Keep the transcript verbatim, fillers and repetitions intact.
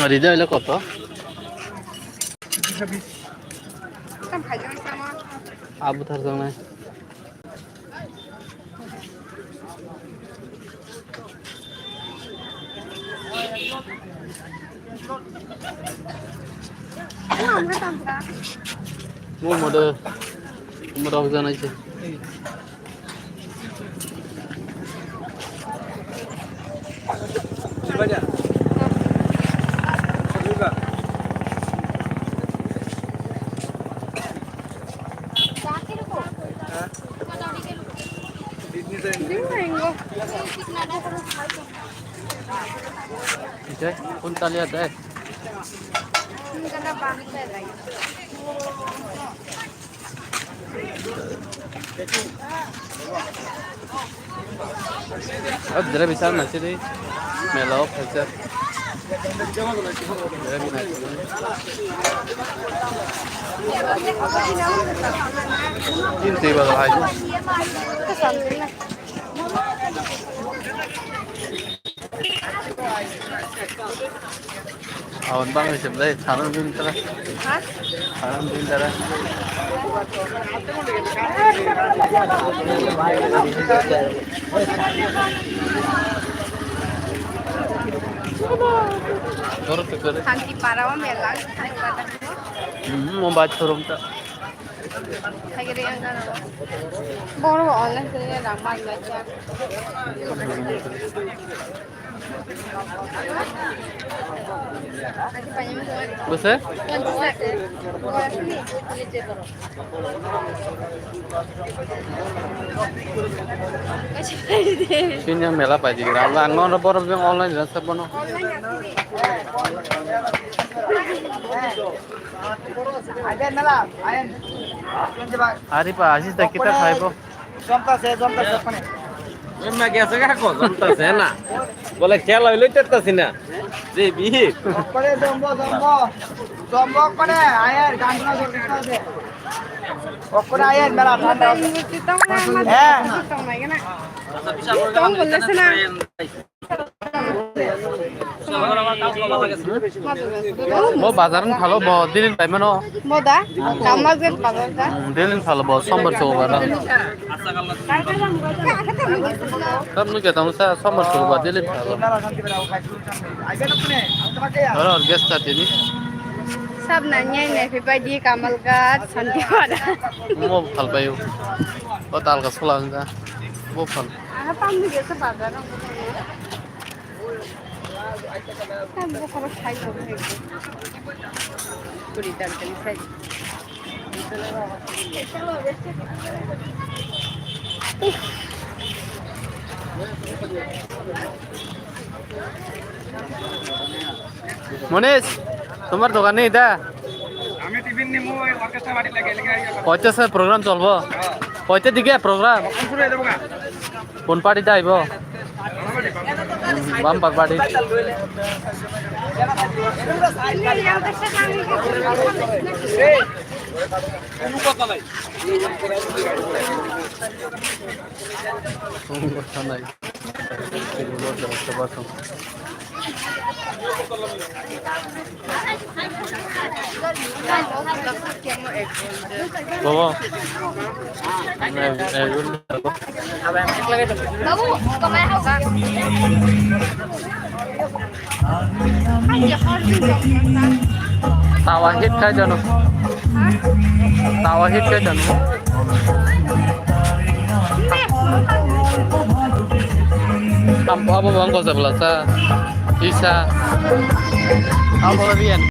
Rida ile koto? Abu thar jangnai. Mo mode, mo rok janai se. Ite, kun talia de. Jere bisa nasi di melo khaisa. Jere bisa nasi. Tin twi ba hai. Awan bang se belai thanan din tara. Ha? Thanan din tara. Toro se kare. Santi para o mela. Hmm, mo ba chorom ta. Borok online khe rang man lai kha. Bwswk? Chini mela paidi gra. Ang no borok jeng online rasa bono. Ari pa, asis da kita khaibo. Jomta se, jomta se, pane. Emma gese ga ko, jomta se na. Bole khela hoile tetta sina. Je bi. Pane jombo, jombo. Jombo pane, ayer, ganjna jombo se. Okore ayer, mela thanda. He. Tong bole sina. Bo bazar wng phalo bo dilin pai mano. Bo da? Kamal gate bazar da? Hmm, dilin phalo bo sombar chogo ba da. Tam nugya tamo sa sombar chogo ba dilin phalo. Oro guest ta tini. Sab na nyai nyai phi bai di Kamal gate Santi pada. Mo phal bai. O tal ka sula wng da. Bo phal. Aha tam nugya sa bazar. Tam bokhorok sai tong hai. Puri tarkari sai. Monis, tomar dogan nei da? Ami tiffin nimu, orchestra party lage, lage aiyo. Orchestra program cholbo? Hya. Koita dige program? Program shuru hoye jabo ga. Kon party da aibo? Bumper party. Bobo. Babu, kamai hau ka? Tawa hit khai jano. Tawa hit khai jano. Tampo abo bang ko sabla sa. Isa. Abo riyan.